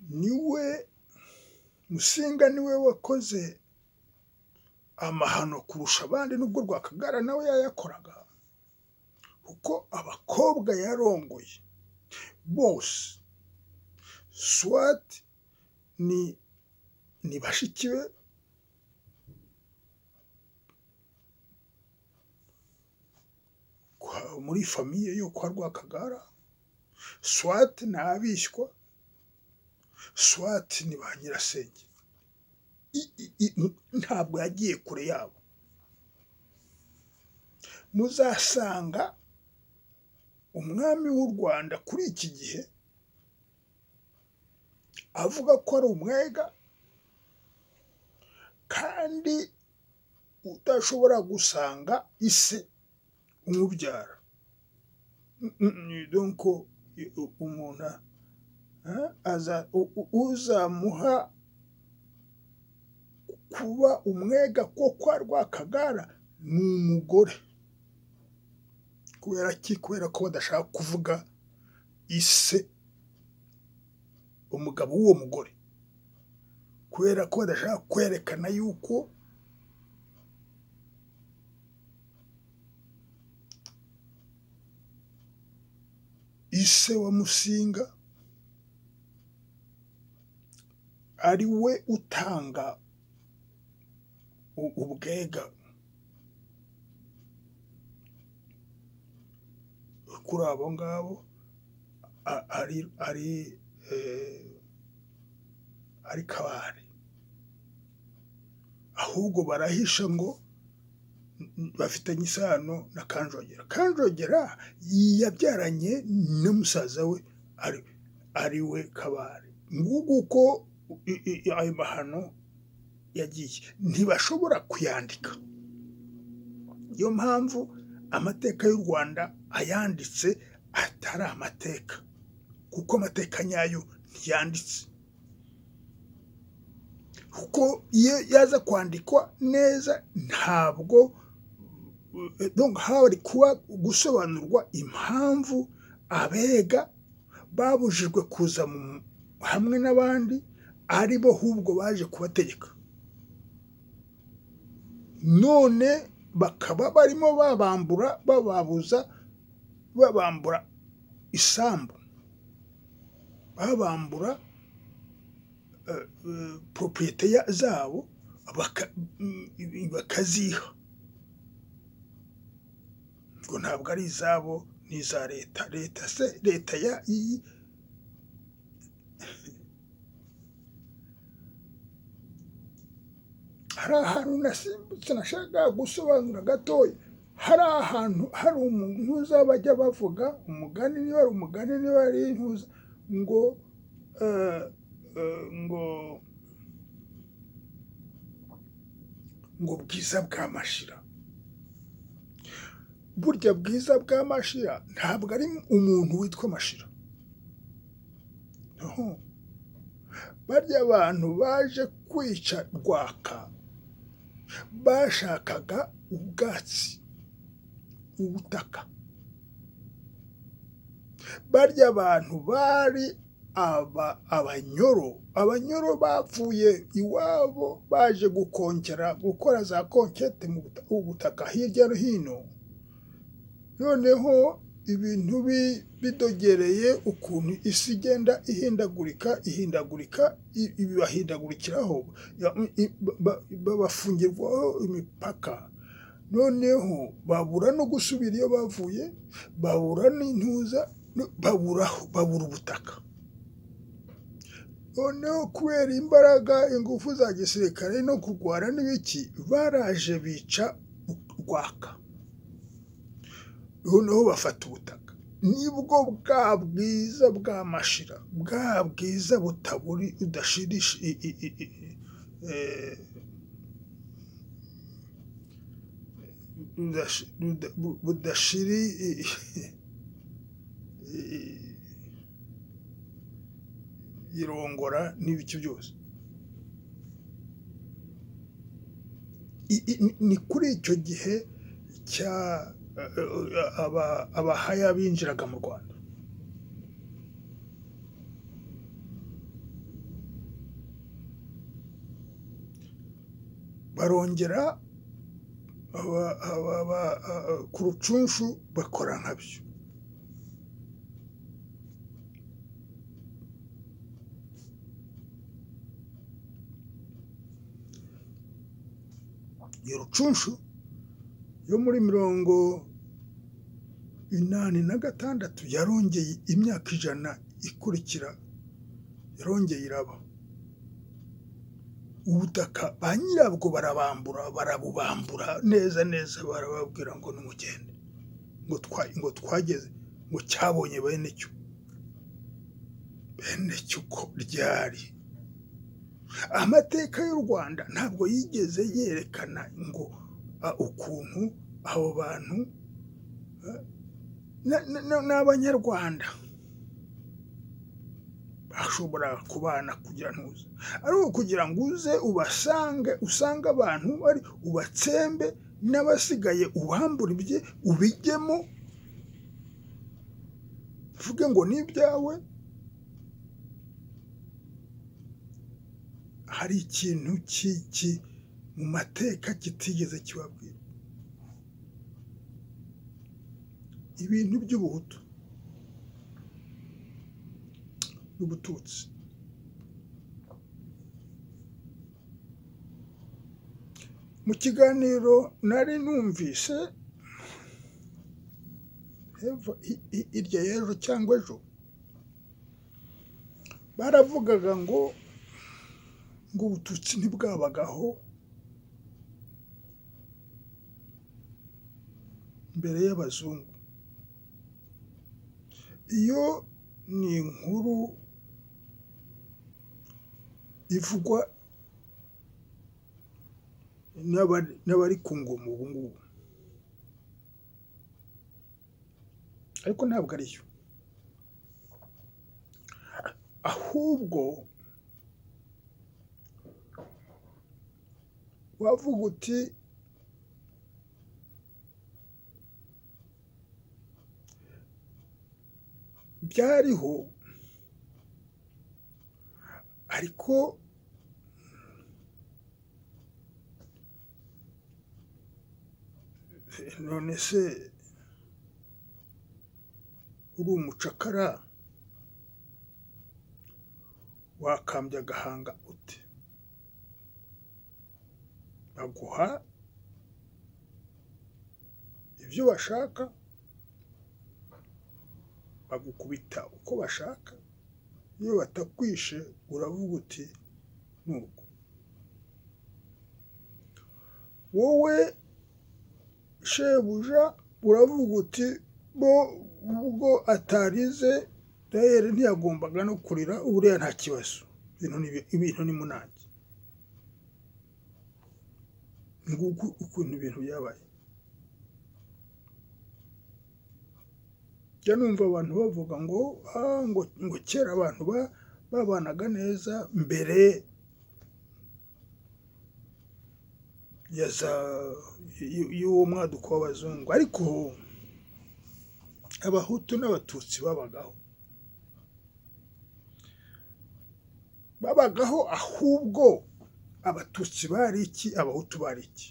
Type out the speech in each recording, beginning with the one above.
Niwe Musinga, niwe wakoze amahano kurusha abandi, nubwo Rwakagara nawe yayakoraga, kuko abakobwa yarongoye bose soit ni bashiki be muri famille yo kwa Rwakagara, soit ni abishywa, soit ni ba nyirasenge. Ntabwo yagiye kure yabo. Muzasanga umwami w'u Rwanda kuri iki gihe avuga ko ari umwega, kandi udashobora gusanga ise umubyara. Donc umuntu uzamuha kuba umwega ko kwa Rwakagara ni umugore. Kubera ki? Kubera ko badashaka kuvuga ise, umugabo w'uwo mugore, kubera ko badashaka kwerekana yuko ise wa Musinga ari we utanga ubwega kuri abo ngabo, ari Kabare. Ahubwo barahisha ngo bafitanye isano na Kanjogera. Kanjogera yabyaranye na musaza we ari we Kabare. Nguko uko ayo mahano yagiye, ntibashobora kuyandika. Niyo mpamvu amateka y'u Rwanda ayanditse atari amateka, kuko amateka nyayo ntiyanditse. Kuko iyo yaza kwandikwa neza, ntabwo hari kuba gusobanurwa impamvu abega babujijwe kuza hamwe n'abandi, ari bo ahubwo baje kubategeka, none bakaba barimo babambura, bababuza, babambura isambu, babambura propriété zabo, bakaziha ngo ntabwo ari izabo, ni iza leta. Leta se, leta ya iyi? Hari ahantu nasimbutse nashakaga gusobanura gatoya. Hari ahantu hari umuntu uza bajya bavuga umugani, niba ari umugani, niba ari intuza, ngo bwiza bwa Mashira. Burya bwiza bwa Mashira ntabwo ari umuntu witwa Mashira. No. Barya abantu baje kwica Rwaka bashakaga ubwatsi, ubutaka. Barya abantu bari Abanyoro. Abanyoro bavuye iwabo baje gukongera, gukora za conquête mu butaka hirya no hino. Noneho ibintu bidogereye, ukuntu isi igenda ihindagurika, ihindagurika, ibibahindagurikiraho, babafungirwaho imipaka, noneho babura no gusubira iyo bavuye, babura n'intuza, babura ubutaka. Noneho kubera imbaraga, ingufu za gisirikare no kurwana n'ibiki, baraje bica Rwaka, noneho bafata ubutaka. Nibwo bwa bwiza bwa Mashira, bwa bwiza butaburi budashirisha, budashiri irongora n'ibiki byose. Ni kuri icyo gihe cya Abahaya binjiraga mu Rwanda. Barongera ku Rucunshu bakora nkabyo. Iyo Rucunshu yo muri 86 yarongeye imyaka 100 ikurikira, yarongeye iraba. Ubutaka ba nyirabwo barabambura, barabubambura neza neza, barababwira ngo nimugende, ngo twageze, ngo cyabonye bene cyo, bene cyo ko ryari. Amateka y'u Rwanda ntabwo yigeze yerekana ngo ukuntu abo bantu n'Abanyarwanda bashobora kubana kugira ntuza, ariko kugira ngo uze ubasange, usange abantu bari ubatsembe n'abasigaye ubambura ibye ubijyemo, uvuge ngo ni ibyawe. Hari ikintu cy'iki mu mateka kitigeze kibabwira, ibintu by'ubuhutu n'ubututsi. Mu kiganiro nari numvise irya y'ejo cyangwa ejo, baravugaga ngo ubututsi ntibwabagaho mbere y'abazungu. Iyo ni inkuru ivugwa n'abari ku ngoma ubu ngubu, ariko ntabwo ariyo. Ahubwo wavuga uti byariho, ariko none se uri umucakara wakambya agahanga ute? Baguha ibyo bashaka, bagukubita uko bashaka, iyo batakwishe uravuga uti nuko. Wowe shebuja uravuga uti bo ubwo atarize dayeri ntiyagombaga no kurira, buriya nta kibazo, ibintu ni munange. Nguko ukuntu ibintu byabaye. Njya numva abantu bavuga ngo ngo kera abantu babanaga neza mbere y'uwo mwaduko w'abazungu, ariko abahutu n'abatutsi babagaho, ahubwo abatutsi bari iki, abahutu bari iki?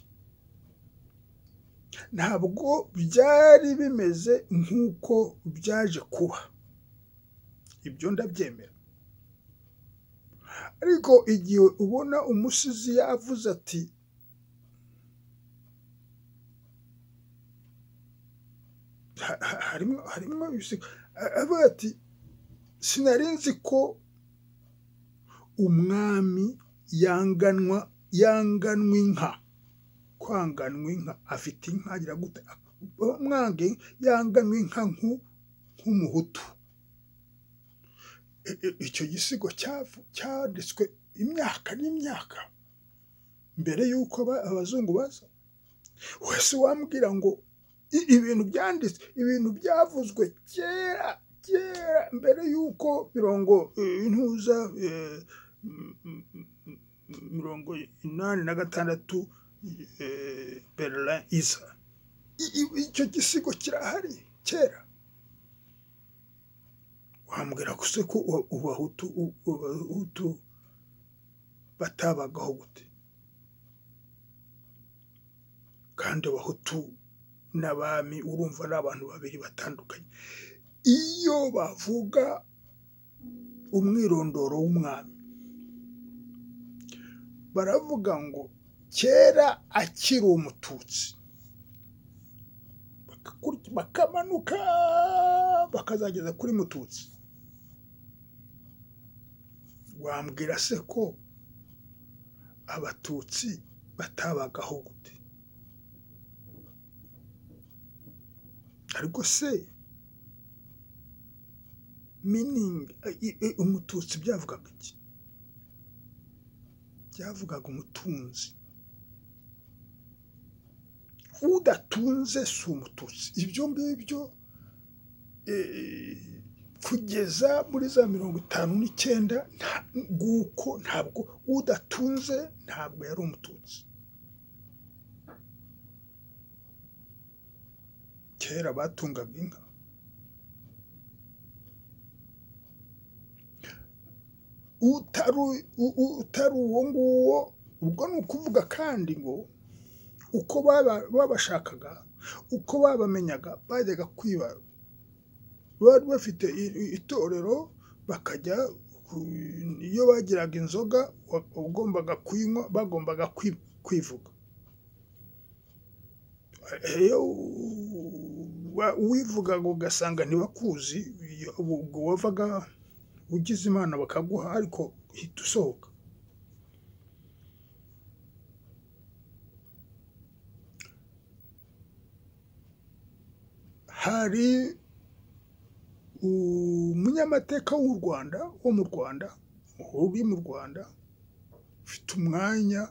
Ntabwo byari bimeze nk'uko byaje kuba, ibyo ndabyemera. Ariko igihe ubona umusizi yavuze ati harimo ibisigo, avuga ati sinari nzi ko umwami yanganwa inka, kwanganwa inka, afite inka agira gute, umwange yanganwa inka nk'umuhutu. Icyo gisigo cyanditswe imyaka n'imyaka mbere y'uko abazungu baza. Wese wambwira ngo ibintu byanditswe, ibintu byavuzwe kera kera mbere y'uko 86 Berlin iza, icyo gisigo kirahari kera. Wambwira ko ko abahutu batabagaho gute? Kandi Abahutu n'abami, urumva, ari abantu babiri batandukanye. Iyo bavuga umwirondoro w'umwami, baravuga ngo kera akiri Umututsi, bakamanuka bakazageza kuri Mututsi. Wambwira se ko Abatutsi batabagaho gute? Ariko se meaning Umututsi byavugaga iki? Byavugaga umutunzi. Udatunze si Umututsi. Ibyo ngibyo kugeza muri za 59 nguko, ntabwo udatunze ntabwo yari Umututsi. Kera batungaga inka. Utari uwo nguwo, ubwo ni ukuvuga kandi ngo uko babashakaga, uko babamenyaga, bajyaga kwiba. Bari bafite itorero, bakajya iyo bagiraga inzoga ugombaga kuyinywa, bagombaga kwivuga. Iyo uwivugaga ugasanga ntibakuzi, ubwo wavaga ugize Imana bakaguha, ariko uhita usohoka. Hari umunyamateka w'u Rwanda, wo mu Rwanda, uri mu Rwanda, ufite umwanya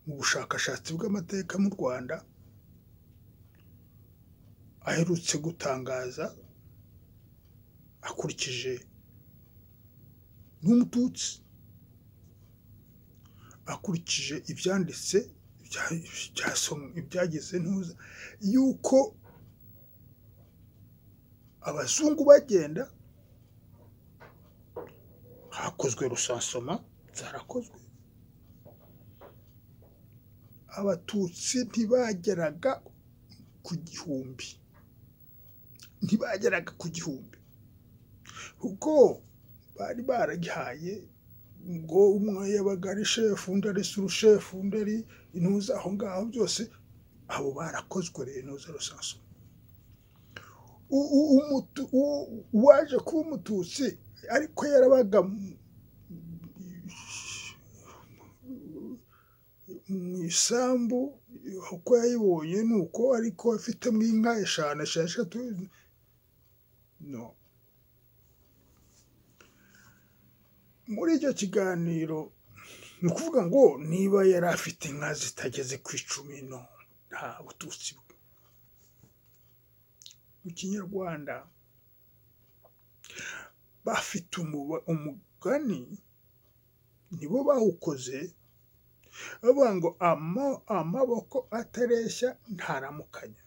mu bushakashatsi bw'amateka mu Rwanda, aherutse gutangaza akurikije, n'Umututsi, akurikije ibyanditse, ibyageze ntuza, yuko abazungu bagenda hakozwe recensement, zarakozwe, Abatutsi ntibageraga ku 1000, ntibageraga ku 1000, kuko bari baragihaye ngo umwe yabaga ari shefu, undi ari surushefu, undi ari intuza aho ngaho byose. Abo barakozwe rero intuza recensement. Uwaje kuba Umututsi ariko yarabaga mu isambu uko yayibonye ni uko, ariko afitemo inka eshanu, esheshatu, no. Muri icyo kiganiro, ni ukuvuga ngo niba yari afite inka zitageze ku 10, no, nta Bututsi bwe. Mu Kinyarwanda bafite umugani, nibo bawukoze, bavuga ngo amaboko atareshya ntaramukanya.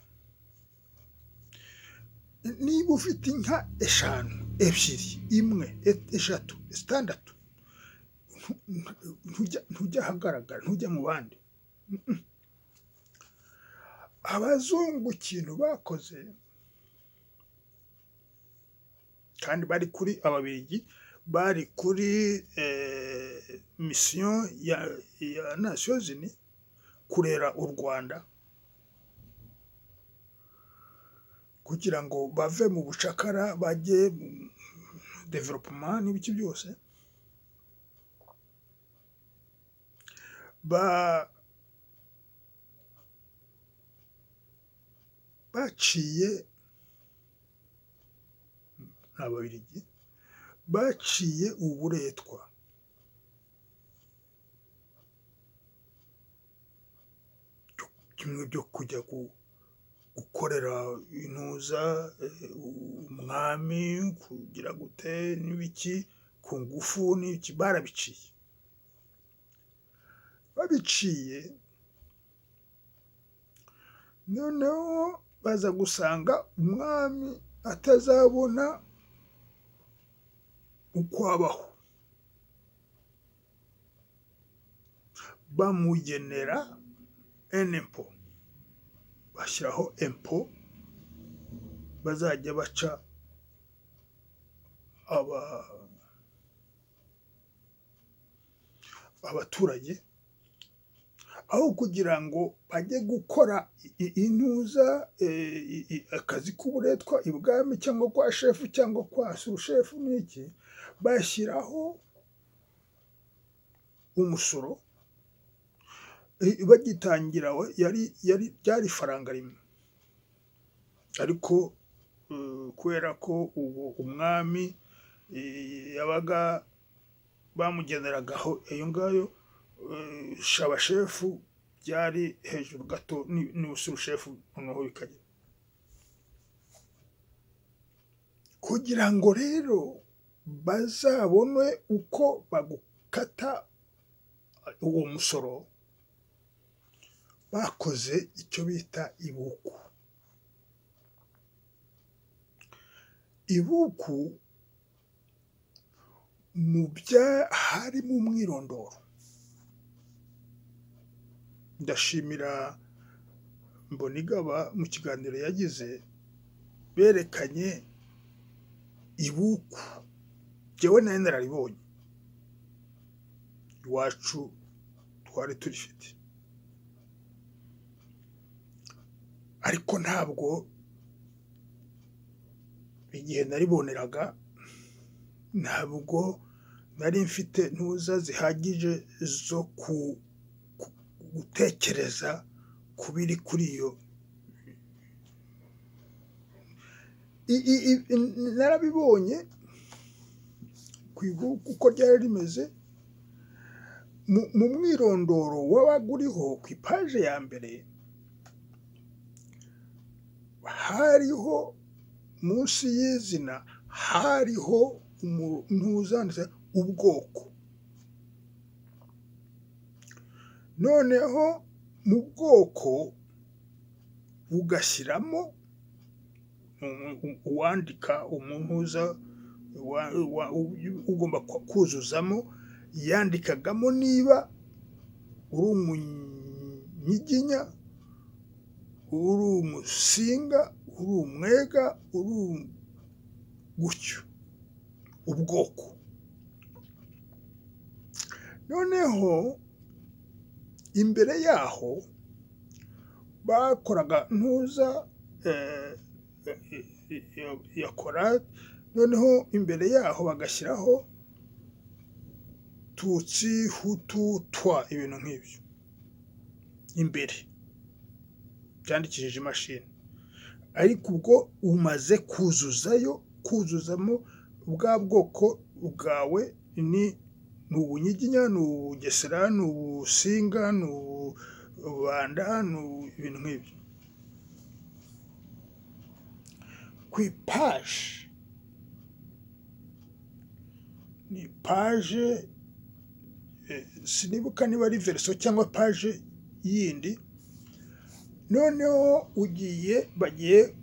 Niba ufite inka eshanu, ebyiri, imwe, eshatu, zitandatu, ntujya ahagaragara, ntujya mu bandi. Abazungu ikintu bakoze, kandi bari kuri Ababirigi, bari kuri mission ya Nations Unies kurera u Rwanda kugira ngo bave mu bucakara bajye mu développement n'ibiki byose, baciye, Ababirigi baciye uburetwa. Kimwe byo kujya gukorera intuza umwami, kugira gute n'ibiki ku ngufu n'ibiki, barabiciye. Babiciye, noneho baza gusanga umwami atazabona uko abaho, bamugenera un impôt. Bashyiraho impôt bazajya baca abaturage, aho kugira ngo bajye gukora intuza, akazi k'uburetwa ibwami cyangwa kwa shefu cyangwa kwa surushefu n'iki, bashyiraho umusoro. Bagitangira yari ryari ifaranga rimwe, ariko kubera ko ubu umwami yabaga bamugeneragaho ayo ngayo, shabashefu byari hejuru gato n'ubusurushefu, noneho bikagera kugira ngo rero bazabone uko bagukata uwo musoro, bakoze icyo bita ibuku. Ibuku mu bya harimo umwirondoro. Ndashimira Mbonigaba mu kiganiro yagize berekanye ibuku, jyewe nari nararibonye iwacu, twari turifite, ariko ntabwo igihe nariboneraga ntabwo nari mfite ntuza zihagije zo gutekereza ku biri kuri iyo. Narabibonye ku ibuku uko ryari rimeze mu mwirondoro wabaga uriho ku ipaje ya mbere, hariho munsi y'izina hariho umuntu ubwoko. Noneho mu bwoko ugashyiramo uwandika umuntuza ugomba kuzuzamo, yandikagamo niba uri umunyiginya, uri umusinga, uri umwega, uri gutyo ubwoko. Noneho imbere yaho bakoraga ntuza yakora, noneho imbere yaho bagashyiraho Tutsi, Hutu, Twa, ibintu nk'ibyo imbere byandikishije imashini. Ariko ubwo umaze kuzuzayo, kuzuzamo bwa bwoko bwawe, ni ubunyiginya, ni ubugesera, ni ubusinga, ni ububanda, ni ibintu nk'ibyo. Ku ipaje, ni paje, sinibuka niba ari verso cyangwa paje yindi. Noneho ugiye, bagiye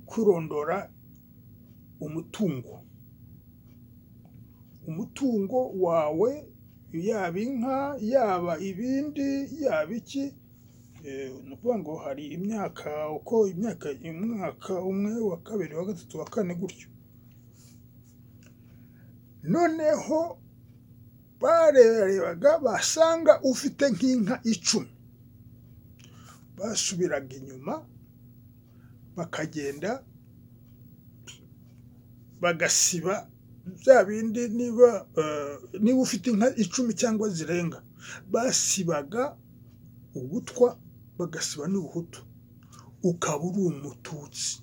kurondora umutungo, umutungo wawe, yaba inka, yaba ibindi, yaba iki. Ni ukuvuga ngo hari imyaka, uko imyaka, umwaka umwe, wa kabiri, wa gatatu, wa kane, gutyo. Noneho barebaga basanga ufite nk'inka 10, basubiraga inyuma bakagenda bagasiba bya bindi. Niba ufite inka 10 cyangwa zirenga, basibaga ubutwa, bagasiba n'ubuhutu, ukaba uri umututsi.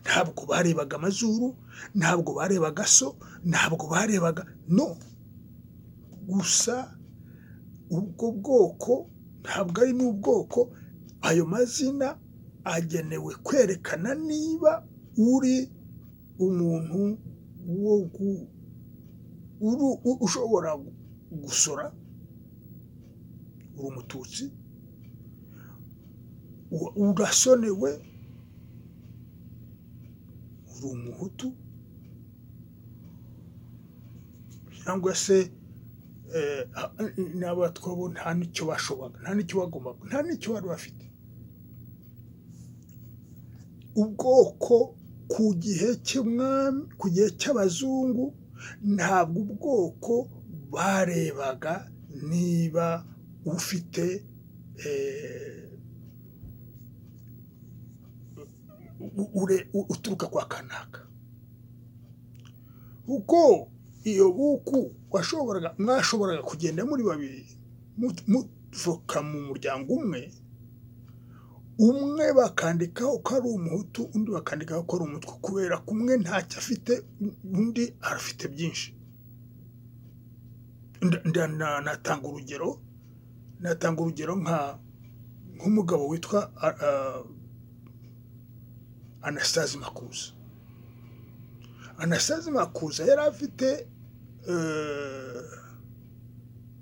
Ntabwo barebaga amazuru, ntabwo barebaga so, ntabwo barebaga no gusa ubwo bwoko, ntabwo ari n'ubwoko. Ayo mazina agenewe kwerekana niba uri umuntu wo ushobora gusora, uri umututsi, urasonewe, uri umuhutu, cyangwa se N'Abatwa bo nta n'icyo bashoboraga, nta n'icyo bagombaga, nta n'icyo bari bafite. Ubwoko ku gihe cy'umwami, ku gihe cy'abazungu, ntabwo ubwoko barebaga niba ufite uturuka kwa kanaka, kuko iyo buku washoboraga, mwashoboraga kugenda muri babiri muvuka mu muryango umwe, umwe bakandikaho ko ari Umuhutu, undi bakandikaho ko ari Umutwa, kubera ko umwe ntacyo afite, undi arafite byinshi. Natanga urugero nk'umugabo witwa Anastase Makuza. Anastase Makuza yari afite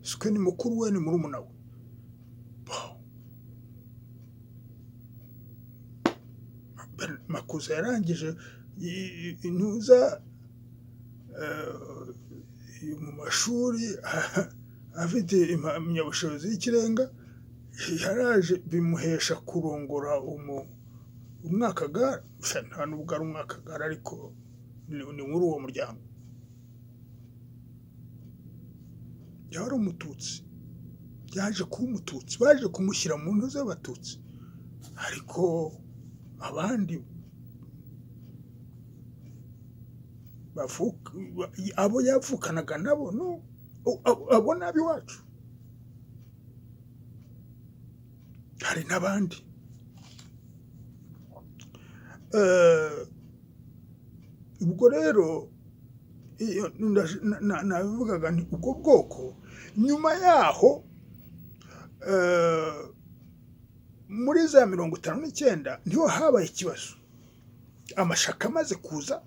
swe ni mukuru we, ni murumuna we. Bon. Makuza yarangije intuza mu mashuri afite impamyabushobozi y'ikirenga, yaraje bimuhesha kurongora umwakagara, nta nubwo ari umwakagara, ariko ni muri uwo muryango. Yari Umututsi, yaje kuba Umututsi, baje kumushyira mu ntu z'Abatutsi, ariko abandi bavuka, abo yavukanaga nabo, no abo ni ab'iwacu. Hari n'abandi. Ubwo rero iyo nabivugaga nti ubwo bwoko nyuma yaho muri za 59 niho habaye ikibazo, amashaka amaze kuza,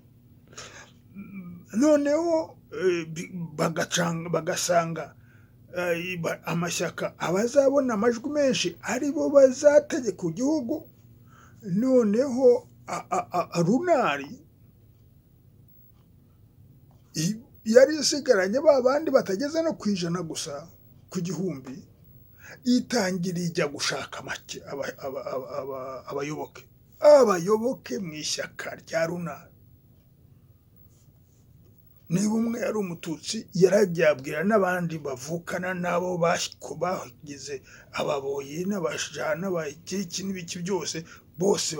noneho bagasanga amashyaka abazabona amajwi menshi ari bo bazategeka igihugu. Noneho Runari yari isigaranye ba bandi batageze no ku 100 gusa ku 1000, itangira ijya gushaka abayoboke mu ishyaka rya Runari. Niba umwe ari Umututsi, yaragiye abwira n'abandi bavukana n'abo bagize ababoyi n'abaja n'abakiki n'ibiki byose, bose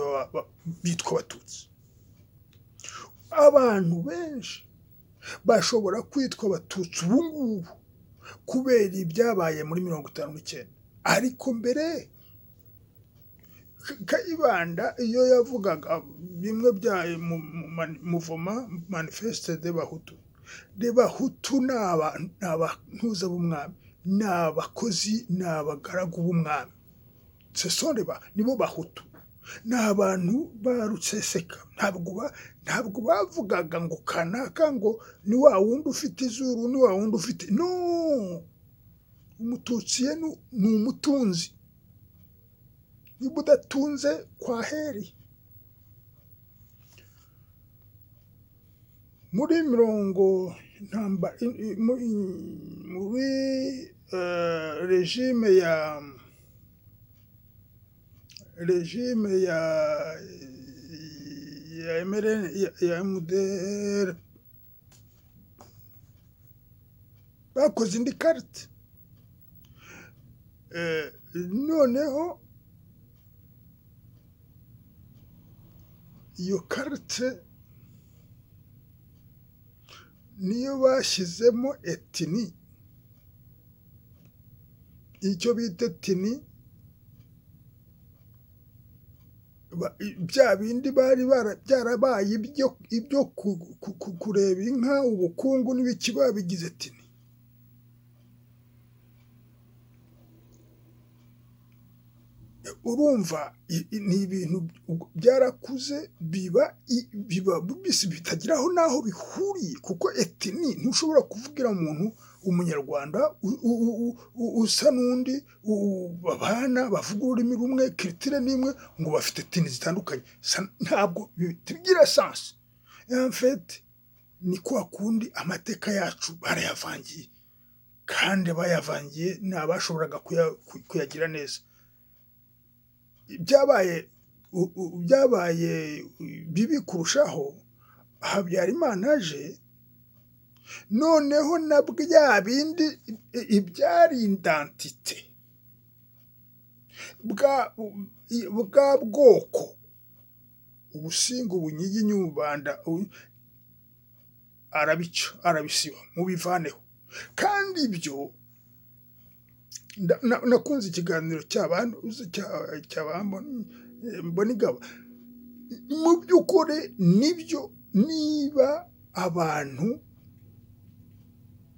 bitwa Abatutsi. Abantu benshi bashobora kwitwa Abatutsi ubu ngubu kubera ibyabaye muri 59, ariko mbere Kayibanda iyo yavugaga bimwe bya Mouvement Manifeste des Bahutu, des Bahutu ni abantuza b'umwami, ni abakozi, ni abagaragu b'umwami, ce sont les nibo Bahutu, ni abantu ba ruseseka. Ntabwo bavugaga ngo kanaka ngo ni wa wundi ufite izuru, ni wa wundi ufite, no Umututsi ye ni umutunzi, niba udatunze kwa heri. Muri mirongo muri régime ya MRN, ya MDR, bakoze indi carte. Noneho iyo carte niyo bashyizemo ethnie, icyo bita ethnie, bya bindi bari byarabaye ibyo kureba inka, ubukungu n'ibiki, babigize ethnie. Urumva ni ibintu byarakuze biba bitagiraho n'aho bihuriye, kuko ethnie ntushobora kuvugira umuntu Umunyarwanda usa n'undi babana, bavuga ururimi rumwe, culture n'imwe, ngo bafite ethnie zitandukanye, ntabwo bigira sens. En fait ni kwa kundi amateka yacu barayavangiye. Kandi abayavangiye ni abashoboraga kuyagira neza. Byabaye bibi kurushaho Habyarimana aje, noneho na bya bindi ibyari identité bwa bwoko, Ubusinga, Ubunyiginya, Ububanda, arabica, arabisiba, mubivaneho. Kandi ibyo nakunze ikiganiro cyaba Mbonigaba. Mu by'ukuri nibyo, niba abantu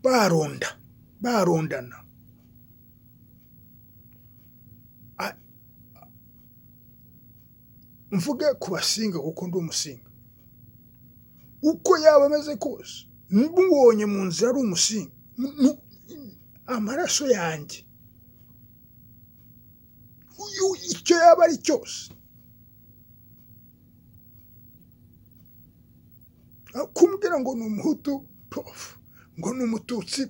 baronda barondana, mvuge ku Basinga kuko ndi Umusinga, uko yaba ameze kose, mubonye mu nzira ari Umusinga, amaraso yanjye, icyo yaba ari cyose, kumbwira ngo ni Umuhutu, prof, ngo ni Umututsi,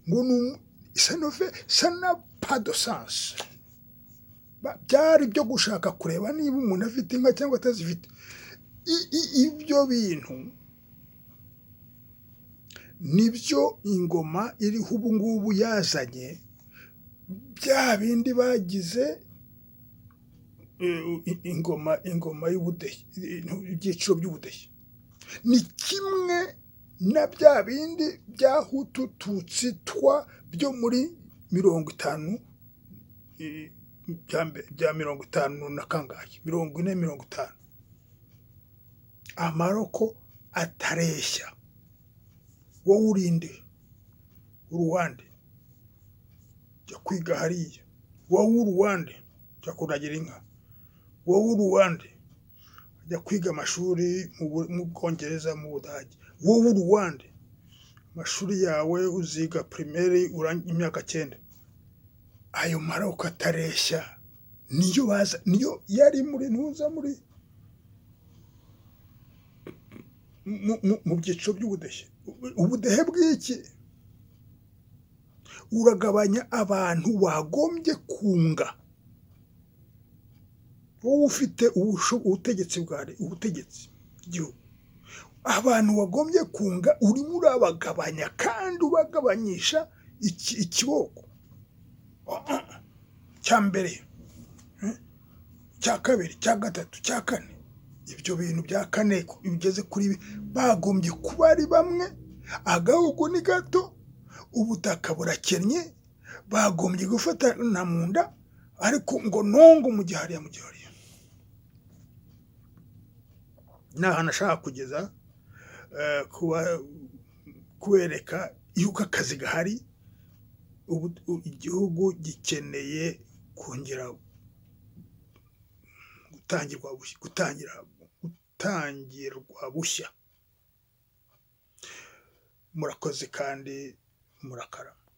ngo ni ça ne fait ça n'a pas de sens. Byari byo gushaka kureba niba umuntu afite inka cyangwa atazifite. Ibyo bintu nibyo ingoma iriho ubu ngubu yazanye, bya bindi bagize ingoma y'ubudehe, ibyiciro by'ubudehe ni kimwe na bya bindi bya Hutu Tutsi Twa byo muri 50, bya 50 na kangahe, 40, 50, amaroko atareshya. Wowe urinde uruwande, jya kwiga hariya. Wowe uruwande, jya kuragira inka. Wowe uruwande, jya kwiga amashuri mu Bwongereza, mu Budage. Wowe uruwande, amashuri yawe uziga primaire imyaka 9. Ayo maroko atareshya niyo baza, niyo yari muri ntuza, muri mu byiciro by'ubudehe. Ubudehe bw'iki? Uragabanya abantu wagombye kunga. Wowe ufite ubutegetsi bwa ubutegetsi bw'igihugu, abantu wagombye kunga urimo urabagabanya, kandi ubagabanyisha ikiboko cya mbere, cya kabiri, cya gatatu, cya kane. Ibyo bintu bya kane bigeze kuri bagombye kuba ari bamwe. Agahugu ni gato, ubutaka burakennye, bagombye gufatana mu nda, ariko ngo nongo mu gihe hariya, mu gihe hariya ni ahantu ashaka kugeza, kuba kubereka yuko akazi gahari. Igihugu gikeneye kongera gutangirwa bushya. Murakoze kandi murakarama.